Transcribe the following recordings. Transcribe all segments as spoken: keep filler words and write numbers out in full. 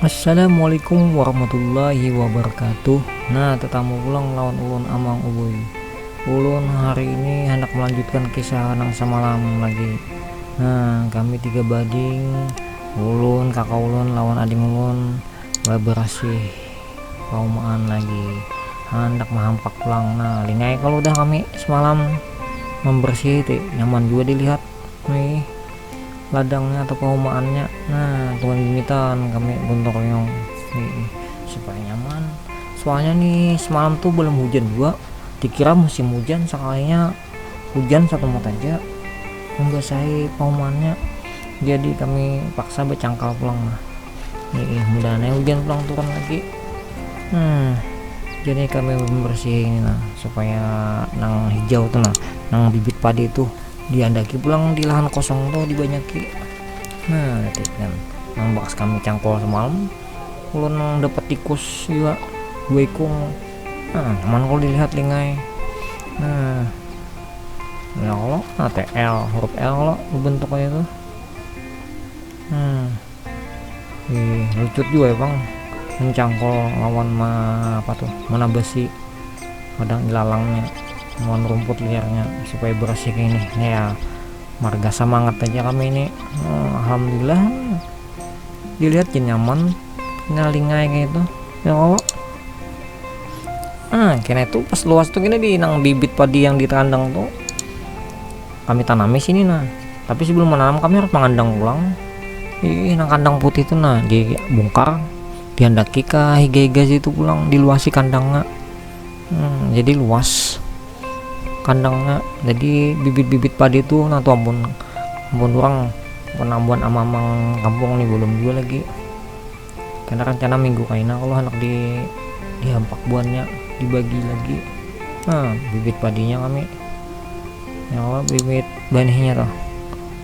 Assalamualaikum warahmatullahi wabarakatuh. Nah, tetamu pulang lawan ulun Amang Ubuy. Ulun hari ini hendak melanjutkan kisah nang semalam lagi. Nah, kami tiga bading, ulun, kakak ulun, lawan ading ulun, bebersih paumaan lagi. Handak mahampak pulang. Nah, lingai kalau udah kami semalam membersih ti, nyaman juga dilihat. Nih, ladangnya atau paumaannya. Nah, tuan gimitan kami buntok nyong. Nih, supaya nyaman. Soalnya nih, semalam tuh belum hujan juga. Dikira musim hujan, sekalinya hujan satu mata aja membasahi paumannya. Jadi kami paksa bercangkal pulang lah. Nih, mudahan hujan pulang turun lagi. Hmm, jadi kami membersih ini nah, supaya nang hijau tuh nah, nang bibit padi itu diandaki pulang di lahan kosong tuh dibanyaki. Nah, lihat kan, nang bakas kami cangkul semalam, ulun nang dapat tikus juga dua ikung. Nah, nyaman kalau dilihat lingai. Nah, ya Allah, nah, T L, huruf L lo bentuk kayak itu. Hmm. Ih, lucut juga ya bang, mencangkol lawan ma apa tuh, mana besi, kadang ilalangnya, lawan rumput liarnya supaya bersih kayak ini. Ya, marga semangat aja kami ini. Oh, alhamdulillah, dilihat jadi nyaman, ngalingai kayak itu. Ya Allah. Nah, kena itu pas luas tuh kena di nang bibit padi yang di kandang tuh kami tanami sini nah. Tapi sebelum menanam kami harus mengandang pulang. Ih, nang kandang putih tuh nah dibongkar, diandaki ke higa-higa situ pulang, diluasi kandangnya. Hmm, jadi luas kandangnya. Jadi bibit-bibit padi tuh nah tuh ampun, ampun orang penambuan amamang kampung nih belum juga lagi. Karena rencana minggu kaina kalau anak di dihampak buannya dibagi lagi. Nah, bibit padinya kami, ya Allah, bibit banihnya tuh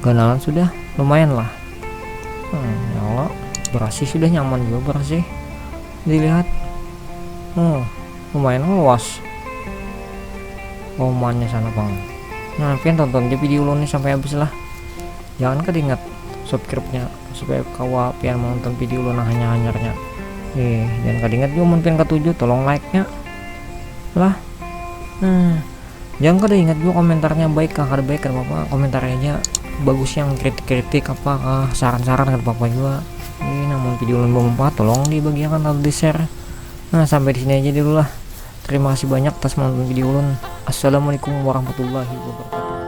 ganalan sudah lumayan lah. Hmm, ya Allah, berasih sudah nyaman juga berasih dilihat. Oh, lumayan luas omannya sana bang. Nah, pian tonton aja video ulun ini sampai habis lah. Jangan kada ingat subscribe-nya supaya kawa pian menonton video ulun nang hanyar-hanyarnya. Eh, jangan kada ingat juga mun pian katuju, tolong like-nya lah. Nah, jangan kada ingat juga komentarnya, baik kah kada baik kada apa-apa, komentar aja. Bagus yang kritik-kritik apa kah, saran-saran kada apa-apa juga. Ini namun video ulun bermanfaat, tolong dibagiakan atau di-share. Nah, sampai di sini aja dulu lah. Terima kasih banyak atas menonton video ulun. Assalamualaikum warahmatullahi wabarakatuh.